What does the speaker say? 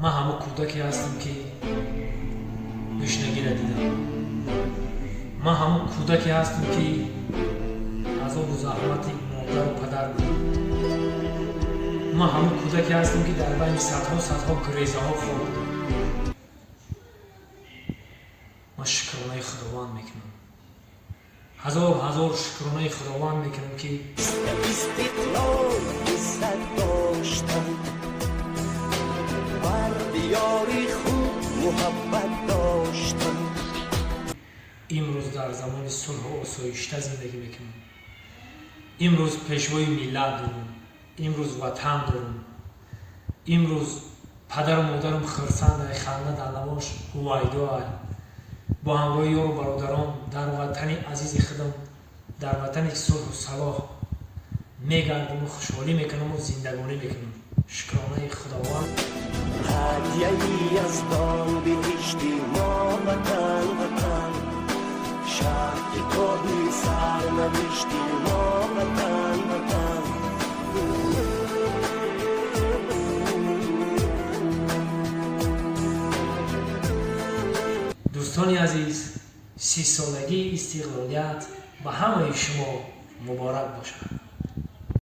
Ман ҳамон кӯдаке ҳастам, ки гушнагиро дидам. Ман ҳамон кӯдаке ҳастам, ки азобу заҳмати модару падар будам. Ман ҳамон кӯдаке ҳастам, ки дар байни садҳо садҳо гурезаҳо хоб будам. Ман шукронаи Худованд мекунам, ҳазор ҳазор шукронаи Худованд мекунам, ки Истиқлол иззат доштам, бар диёри худ муҳаббат доштам. Имрӯз дар замони сулҳу осоишта зиндагӣ мекунам. Имрӯз пешвои миллат дорам, имрӯз ватан дорам, имрӯз падару модарам хурсанд, ханда дар лабош ҳувайдоай. Бо ҳамроҳи ёру бародарон дар ватани азизи худам, дар ватани сулҳу салоҳ мегардиму хушҳолӣ мекунаму зиндагонӣ мекунам. Шукронаи Худованд. Ҳадияи Яздон, биҳишти мо, ватан, ватан, шаҳ китоби сарнавишти мо, ватан, ватан. Дӯстони азиз, 30-солагии истиқлолият ба ҳамаи шумо муборак бошад.